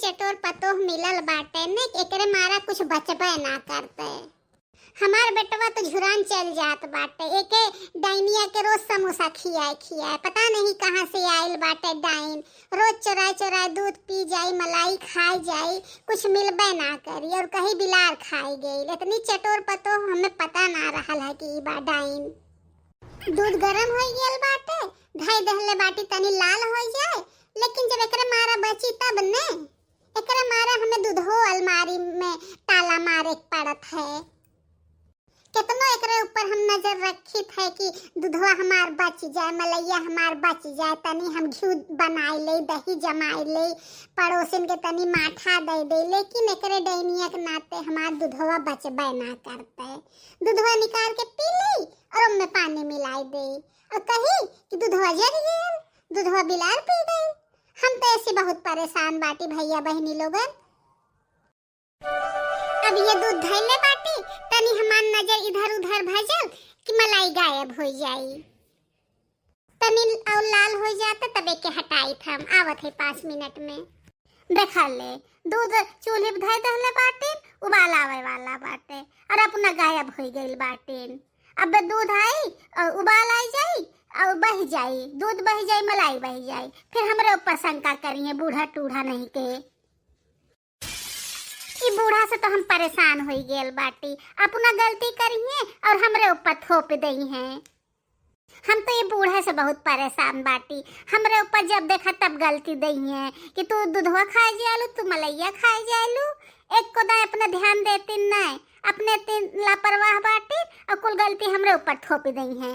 चटोर पतोह मिलल बाटे ने, एकरे मारा कुछ बचबे ना करते। हमार बेटवा तो झुरान चल जात बाटे, एके डाइनिया के रोज समोसा खियाए खियाए, पता नहीं कहाँ से आयल बाटे डाइन, रोज चोराए चोराए दूध पी जाई, मलाई खाई जाई, कुछ मिलबे ना करी और कहीं बिलार खाई गई। इतनी चटोर पतोह हमें पता ना रहल है कि ई बा डाइन। दूध गरम हो गयल बाटे, धई दहले बाटी तनी लाल हो जाए, लेकिन जब एकरे मारा बची तब ने, एकरे मारा हमें दूधो अलमारी में ताला मारे के पड़त है। कितनो एकरे ऊपर हम नजर रखी है कि दूधवा हमार बच जाए, मलैया हमार बच जाए, तनी हम घी बनाई ले, दही जमाई ले, पड़ोसिन के तनी माठा दे दे, लेकिन एकरे डैनिया के नाते हमार दूधवा बचबे ना करते। दूधवा निकाल के पी ली और उनमें पानी मिलाई दे और कही कि दूधवा जर गयल, दूधवा बिलार पी गई। हम तो ऐसे बहुत परेशान बाटी भैया बहनी लोगन। अब ये दूध धैले बाटी, तनी हमार नजर इधर उधर भजल कि मलाई गायब हो जाई, तनी और लाल हो जाता तब एके हटाई हम। आवत है 5 मिनट में। देखा ले दूध चूल्हे पे धै दहले बाटी, उबाल आवे वाला बाटे और अपना गायब हो गइल बाटे। अब दूध आई और उबाल आई जाई और बह जाई, दूध बह जाई, मलाई बह जाई, फिर हमरे ऊपर शंका करिए बूढ़ा टूढ़ा नहीं के। ई बूढ़ा से तो हम परेशान हो गेल बाटी, अपना गलती करिए और हमरे ऊपर थोप दई हैं। हम तो ये बूढ़ा से बहुत परेशान बाटी, हमरे ऊपर जब देखा तब गलती दई है कि तू दूधवा खाए जालू, तू मलैया खाए जालू। एक को दाए अपना ध्यान देती नहीं, अपने तीन लापरवाह बाटी और कुल गलती हमरे ऊपर थोप दई है।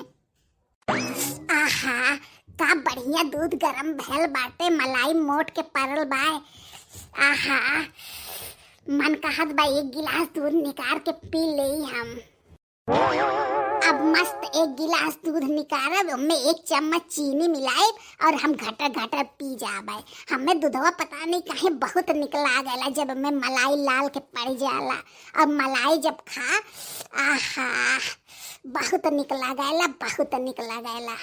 आहा का बढ़िया दूध गरम भैल बाटे, मलाई मोट के परल बाय। आहा मन कहत बा एक गिलास दूध निकाल के पी ले हम। अब मस्त एक गिलास दूध निकारब, उनमें 1 चम्मच चीनी मिलाएब और हम घटर घटर पी जाबे। हमें दूधवा पता नहीं काहे बहुत निकला गया जब हमें मलाई लाल के पड़ जाला, और मलाई जब खा आहा बहुत निकला गया, बहुत निकला गया।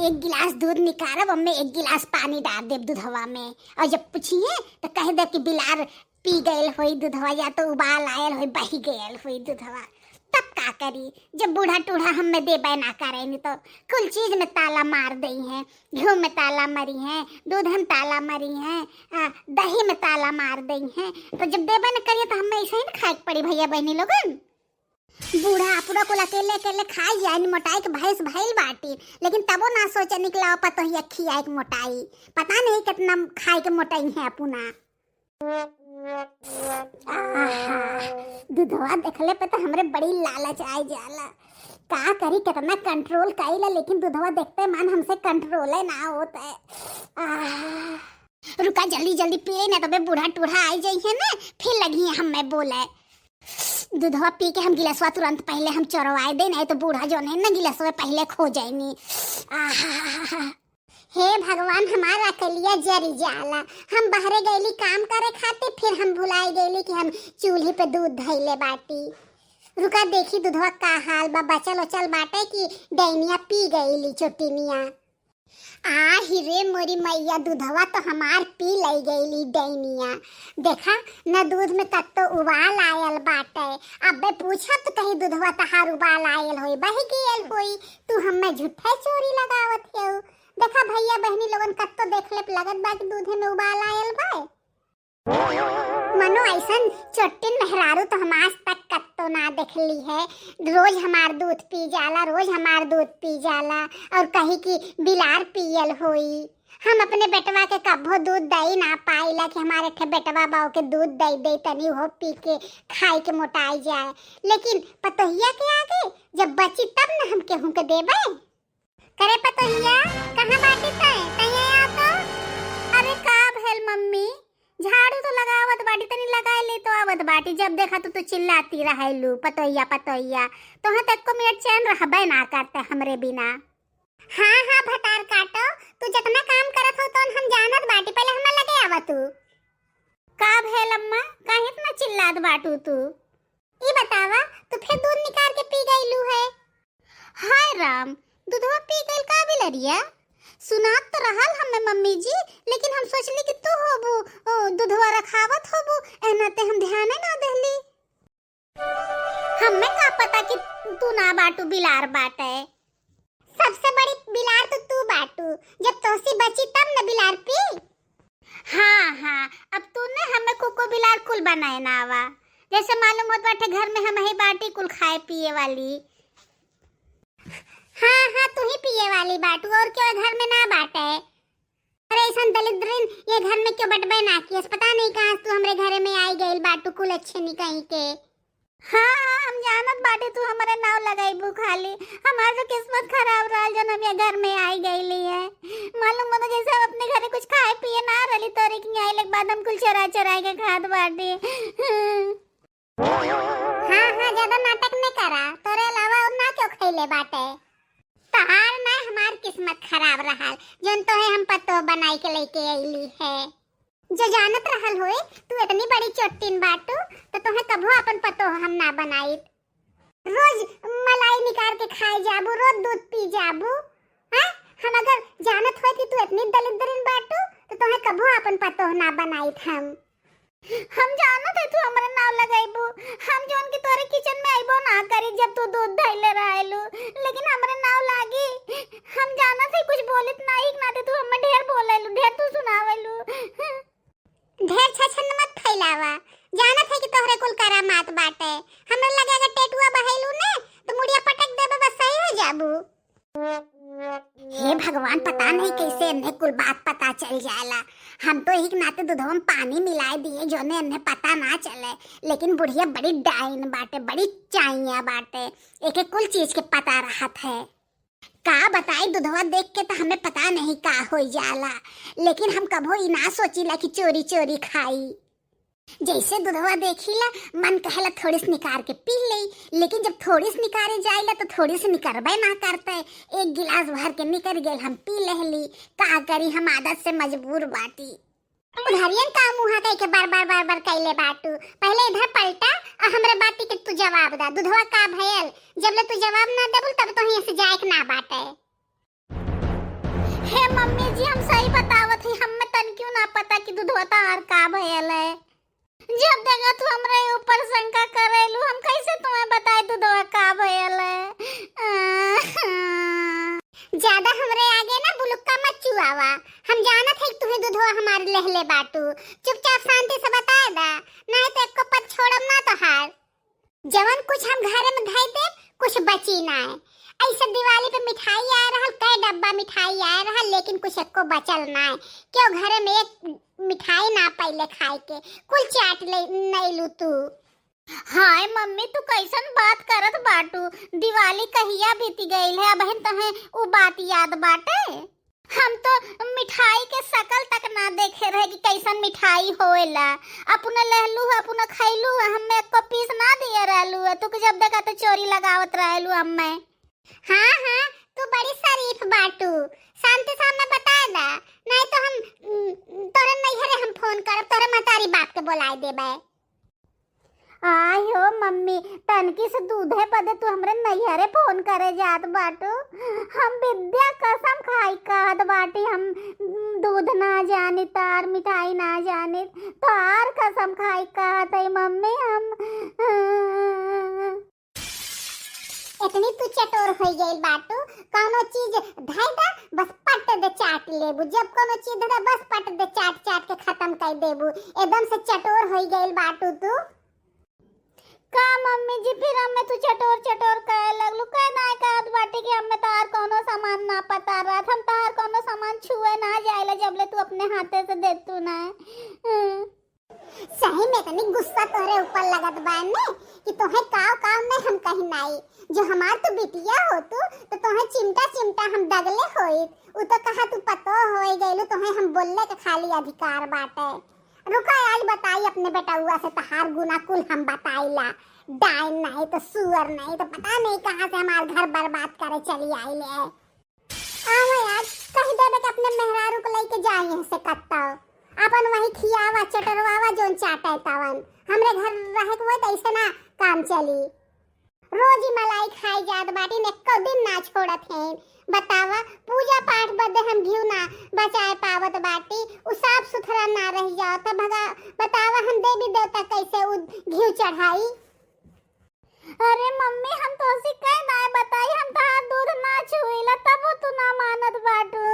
एक गिलास दूध निकारब, हमें 1 गिलास पानी डाल देब दूधवा में, और जब पूछिए तो कह दे कि बिलार पी गयल होई दूधवा, या तो उबाल आयल होई, बही गयल होई दूधवा। तब का करी जब बूढ़ा टूढ़ा हमें देबे ना करे, नहीं तो कुल चीज में ताला मार दई है, घी में ताला मरी है, दूध में ताला मरी है, दही में ताला मार दई है। तो जब देबे ना करिए तो हमें ऐसे ही ना खाए के पड़ी भैया बहनी लोगन। बूढ़ा अपना कुल अकेले अकेले खाई जाए, मोटाई के भैंस भैल बाटी, लेकिन तबो ना सोचे निकला पतोहिया खियाए के मोटाई, पता नहीं कितना खाए के मोटाई है अपना। दूधवा देखले पे तो हमरे बड़ी लालच आई जाला, का करी कितना कंट्रोल कइला, लेकिन दूधवा देखते मन हमसे कंट्रोल है ना होता है। रुका जल्दी जल्दी पिए ना तबे बूढ़ा टूढ़ा आई जाई है ना, फिर लगी है हमें बोले। दूधवा पी के हम गिलासवा तुरंत पहले हम चोरवाए दे, नहीं तो बूढ़ा जो है ना गिलासवा पहले खो जाएनी। आहा हे भगवान हमारा अकेलिया जरी जाला, हम बाहरे गईली काम करे खातिर, फिर हम भुलाई गईली कि हम चूल्ही पे दूध धैले बाटी। रुका देखी दूधवा का हाल बा, बचल उचल बाटे कि डैनिया पी गईली चोटिनिया। आ हिरे मोरी मैया दूधवा तो हमार पी लई गईली डैनिया। देखा न दूध में तत्तो उबाल आयल बाटे, अबे पूछा तो कहीं दूधवा तहार उबाल आयल होई, बह गयल होई, तू हमें झूठा चोरी लगावत है। देखा भैया बहनी लोगन कत्तो देखले पे लगत बा कि दूधे में उबाल आयल बा। मनो ऐसन चोटिन मेहरारू तो हम आज तक कत्तो ना देखली है, रोज हमार दूध पी जाला, रोज हमार दूध पी जाला और कहीं की बिलार पियल होई। हम अपने बेटवा के कभो दूध दई ना पाइला कि हमारे ठे बेटवा बाऊ के दूध दई दे तनी हो पी के खाई के मोटाई जाए, लेकिन पतोहिया के आगे जब बची तब न हम केहू के देबे। करे पतोहिया कहाँ बाटी तय तय आ तो। अरे का भेल मम्मी, झाड़ू तो लगावत बाटी, तनी लगाए ले तो आवत बाटी, जब देखा तो चिल्लाती रहेलू पतोहिया पतोहिया, तो हाँ तक को मिनट चैन रहबे ना करते हमरे बिना। हाँ हाँ भतार काटो, तू जितना काम करत हो तो हम जानत बाटी, पहले हमरा लगे आवा तू। का भेल अम्मा, काहे इतना चिल्लात बाटू तू? ई बतावा तू फिर दूध निकाल के पी गईलू है? हाय राम, दूधवा पी गइल का बिलरिया? सुनात तो रहल हमें मम्मी जी, लेकिन हम सोचली कि तू होबू, ओ, दूधवा रखावत होबू, एनाते हम ध्यान ना देहली। हमें का पता कि तू ना बाटू, बिलार बाटे। सबसे बड़ी बिलार तो तू बाटू, जब तोसी बची तब न बिलार पी। हाँ हाँ, अब तू ने हमें कुको बिलार कुल बनाए ना आवा, जैसे मालूम होत बाटे घर में हम ही बाटी कुल खाए पिए वाली। हाँ हाँ, तू ही पिए वाली बाटू, और क्यों घर में ना बाटे? अरे ऐसा दलिद्रिन ये घर में क्यों बटबे ना कियस, पता नहीं कहाँ तू हमरे घरे में आई गइल बाटू, कुल अच्छे नहीं कहीं के। हाँ हाँ, हम जानत बाटे तू हमारे नाव लगाईबू खाली। हमार तो किस्मत खराब रहल जन हम ये घर में आई गईली है। मालूम हो जैसे हम अपने घरे कुछ खाए पिए ना रहली, तोरे की आइले के बाद हम कुल चरा चरा के खात बाटे। हाँ हाँ, ज्यादा नाटक न करा, तोरे अलावा और ना क्यों खैले बाटे? तहार ना हमार किस्मत खराब रहल जोन तो है हम पतो बनाई के लेके आईली है। जो जानत रहल होए तू इतनी बड़ी चोटिन बाटू तो तोहे कभो अपन पतो हम ना बनाई। रोज मलाई निकाल के खाए जाबू, रोज दूध पी जाबू। हाँ, हम अगर जानत होए कि तू इतनी दलिद्रिन बाटू तो तोहे कभो अपन पतो ना बनाई। हम जानत है तू हमारे नाव लगाईबू, हम जोन की तोरे किचन में आईबो ना करी जब तू दूध धइले रहेलू, लेकिन हमरे नाव लागी। हम जानत है कुछ बोलित ना एक नाते तू हमें ढेर बोलेलू, ढेर तू सुनावेलू। ढेर छछन मत फैलावा, जानत है कि तोहरे कुल करामात बाटे। हमरा लगे अगर टेटुआ बहैलू ने तो मुड़िया पटक देबे, बस सही हो जाबू। हे भगवान, पता नहीं कैसे इन्हें कुल बात पता चल जाला। हम तो एक नाते दूधवा में पानी मिलाए दिए जोने इन्हें पता ना चले, लेकिन बुढ़िया बड़ी डाइन बाटे, बड़ी चाइया बाटे, एक एक कुल चीज के पता रहत है। का बताई, दूधवा देख के तो हमें पता नहीं का हो जाला, लेकिन हम कभो ई ना सोचीला कि चोरी चोरी खाई। जैसे दूधवा देखीला मन कहेला थोड़ी सी निकाल के पी ले, लेकिन जब थोड़ी सी निकाले जाइला तो थोड़ी सी निकरबे ना करते, एक गिलास भर के निकल गए हम पी लेहली। का करी, हम आदत से मजबूर बाटी। उधरियन का मुहा कह के बार बार बार बार कैले बाटू, पहले इधर पलटा और हमरे बाती के तू जवाब दा, दूधवा का भयल? जब ले तू जवाब ना देबुल तब तो यहाँ से जाए के ना बाटे। हे मम्मी जी, हम सही बतावत ही, हमें तन क्यों ना पता कि दूधवा तार का भयल है। जब देखा तू हमरे ऊपर शंका करेलू, हम कैसे तुम्हें बताए दूधवा का भयल है? ज्यादा हमरे आगे ना बुलुक्का मत चुआवा, हम जानत है कि तुम्हें दूधवा हमारे लहले बाटू। चुपचाप शांति से बता दा, नहीं तो एको पद छोड़म ना तोहार। जवन कुछ हम घरे में धई दे कुछ बची ना है। ऐसे दिवाली पे मिठाई आ रहल, कई डब्बा मिठाई आ रहल, लेकिन कुछ एको बचल ना है। क्यों घरे में एक मिठाई ना पहले खाए के कुल चाट ले नहीं लू तू। हाय मम्मी, तू कैसन बात करत बाटू? दिवाली कहिया बीती गईल है, अब तहे उ बात याद बाटे? हम तो मिठाई के शकल तक ना देखे रहे कि कैसन मिठाई होएला। अपना लहलू अपना खैलू, हमें एको पीस ना दिए रहलू, तू के जब देखा तो चोरी लगावत रहलू हमें। हाँ हाँ, तू बड़ी शरीफ बाटू, शांति से हमें बता दा, नहीं तो हम तोरे नैहरे हम फोन करब, तोरे महतारी बाप के बोलाए देबे। आय हो मम्मी, तनकी से दूधे बदे तू हमरे नैहरे फोन करे जात बाटू। हम विद्या कसम खाई कहत बाटी, हम दूध ना जानी तार मिठाई ना जानी, तार कसम खाई कहत है मम्मी हम। इतनी तू चटोर हो गई बाटू, कोनो चीज धाई दा बस पट दे चाट लेबू, जब कोनो चीज दा बस पट दे चाट चाट के खत्म कर देबू, एकदम से चटोर हो गई बाटू तू। का मम्मी जी, फिर हमें तू चटोर चटोर कहे लगलू, कह ना कहत बाटे कि हमें तार कोनो सामान ना पता रहा, हम तार कोनो सामान छुए ना जाइला जबले तू अपने हाथे से दे तू ना। सही में तनी गुस्सा तोहरे ऊपर लगत बा ने कि तोहे काव काव में हम कहीं नाई, जो हमार तो बिटिया हो तू तो तोहे चिमटा चिमटा हम दगले होई, उ तो कहा तू पतो होई गइलू, तोहे हम बोलने के खाली अधिकार बाटे। रुका आज बताई अपने बेटौआ से तहार गुना कुल हम बताइला, डाइन नहीं तो सुअर नहीं तो पता नहीं कहाँ से हमार घर बर्बाद करे चली आइले। आवा यार, कह देबे कि अपने मेहरारू को लेके जाई यहाँ से कत्ता, अपन वही खियावा चटरवावा जोन चाटे तवन, हमरे घर रहे के होई त ऐसे ना काम चली। रोज ही मलाई खाई जात बाटी, एको दिन ना छोड़त हैं। बतावा पूजा पाठ बदे हम घी ना बचाए पावत बाटी, सुथरा ना रह जाओ तो भगा बतावा हम देवी देवता कैसे उ घी चढ़ाई। अरे मम्मी हम तो कह ना बताई, हम तहार दूध ना छुईला तब तू ना मानत बाटू।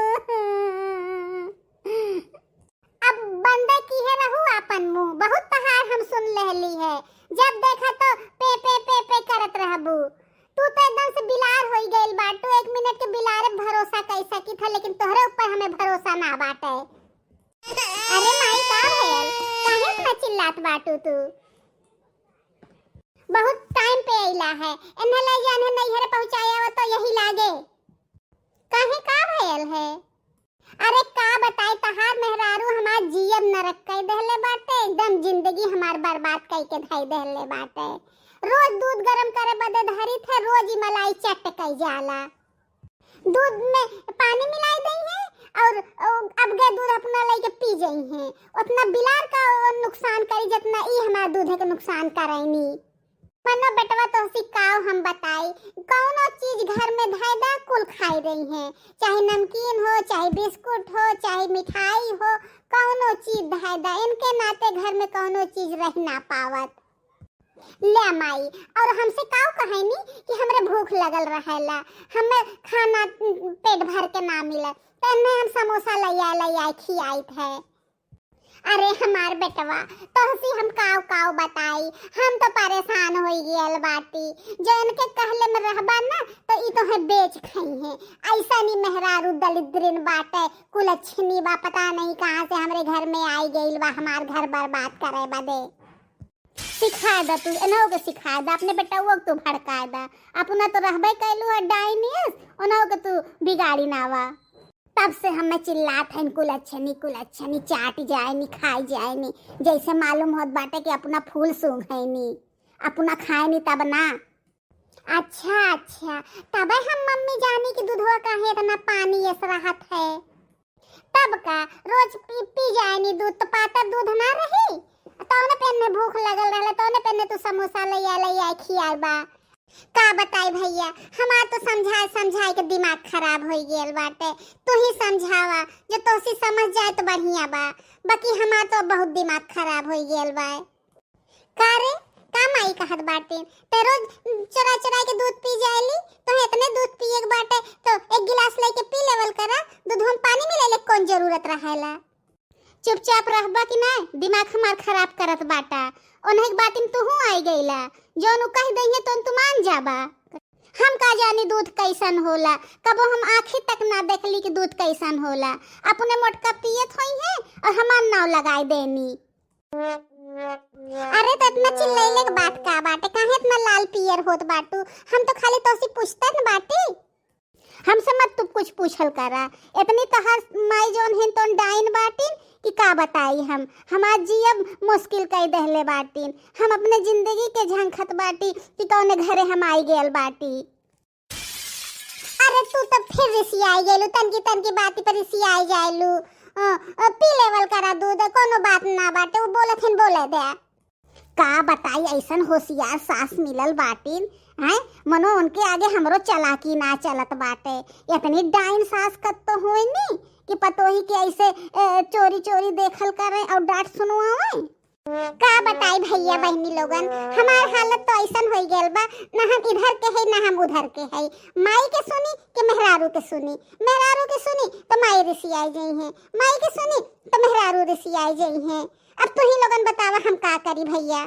अब बंदे की है रहू अपन मुंह, बहुत तहार हम सुन लेली है, जब देखा तो पे पे पे पे करत रहबू। तू तो एकदम से बिलार होई गइल बाटू, एक मिनट के बिलारे भरोसा कैसा की था, लेकिन तोहरे ऊपर हमें भरोसा ना बाटे। अरे माई का भयल, काहे इतना चिल्लात बाटू तू? बहुत टाइम पे अइला है, एन्हे ले जाने नैहर पहुंचाया हो तो यही लागे। काहे का भयल है? अरे का बताई, तहार मेहरारू हमार जीवन नरक कई देहले बाटे, एकदम जिंदगी हमार बर्बाद कई के धई देहले बाटे। रोज दूध गरम करे बदे धरी थे, रोज ही मलाई चट कई जाला, दूध में पानी मिलाई दई है और अब के दूध अपना लेके पी जाई है। उतना बिलार का नुकसान करी जितना ई हमार दूध के नुकसान कराईनी। मनो बेटवा तो सिकाओ हम बताई, कौनो चीज घर में धाय दा कुल खाई रही है, चाहे नमकीन हो चाहे बिस्कुट हो चाहे मिठाई हो, कौनो चीज धाय दा, इनके नाते घर में कौनो चीज रह ना पावत। ले माई, और हमसे काऊ कहानी कि हमरे भूख लगल रहेला, हमें खाना पेट भर के ना मिले, तन्ने हम समोसा लैया लैया खियाइत है। अरे हमार बेटवा तो हसी हम काव काव बताई, हम तो परेशान हो गयल बाटी, जो इनके कहले में रहबा ना तो ई तो है बेच खाई है। ऐसा नहीं मेहरारू दलिद्रिन बाटे, कुलच्छनी बा, पता नहीं कहाँ से हमरे घर में आई गइल बा हमार घर बर्बाद करे बदे। सिखा दा तू एनाओ के सिखा दा अपने बेटवा के, तू भड़का दा अपना तो रहबे कैलू है डाइनियस, ओनाओ के तू बिगाड़ी नावा। तब से हमें चिल्लात हन कुलच्छनी कुलच्छनी, चाट जाए नी खाई जाए नी, जैसे मालूम होत बाटे कि अपना फूल सूंघ है नी, अपना खाए नी तब ना। अच्छा अच्छा, तबे हम मम्मी जानी कि दूधवा काहे इतना पानी एस रहत है, तब का रोज पी पी जाए नी दूध तो पातर दूध ना रही, तौने पेन भूख लगल रहले तौने पेन तू समोसा लैया लैया खियाए बा। का बताई भैया, हमार तो समझाए समझाए के दिमाग खराब हो गेल बाटे, तू ही समझावा, जो तोसी समझ जाए तो बढ़िया बा, बाकी हमार तो बहुत दिमाग खराब हो गेल बा। का रे का माई कहत बाटे, ते रोज चुरा चुरा के दूध पी जाएली, तो इतने दूध पिए के बाटे तो एक गिलास लेके पी लेवल करा, दूध हम पानी मिले कौन जरूरत रहेला। चुपचाप रहबा कि ना, दिमाग हमार खराब करत बाटा। ओनहे के बातिन तुहू आई गईला, जौन उ कह दइहे तौन तू मान जाबा। हम का जानी दूध कैसन होला, कबो हम आँखी तक ना देखली कि दूध कैसन होला, अपने मोटका पियत होई है और हमार नाव लगाई देनी। अरे तो इतना चिल्लैले के बात का बाटे, काहे इतना लाल पियर होत बाटू, हम तो खाली तोसी पूछते न बाटी। हमसे मत तू कुछ पूछल करा, इतनी तहार माई जौन हिन तौन डाइन बाटिन कि का बताई हम, हमार जियब मुश्किल कई दहले बाटिन, हम अपने जिंदगी के झंखत बाटी कि कौने घरे हम आई गेल बाटी। अरे तू तो फिर रिसियाई गेलू, तनकी तनकी बाती पर रिसियाई जायलू। पी लेवल करा दूध, कोनो बात ना बाटे, वो बोलत हिन बोले दे। का बताई ऐसन होशियार सास मिलल बाटिन हैं, मनो उनके आगे हमरो चालाकी ना चलत बाटे। इतनी डाइन सास कत तो होई नी कि पतोही के ऐसे चोरी चोरी देखल करे और डांट सुनवावे। का बताई भैया बहनी लोगन, हमार हालत तो ऐसन हो गेल बा, ना हम इधर के है ना हम उधर के है, माई के सुनी कि मेहरारू के सुनी, मेहरारू के सुनी तो माई रिसियाई जाई है, माई के सुनी तो मेहरारू रिसियाई जाई है। अब तू ही लोगन बतावा हम का करी भैया।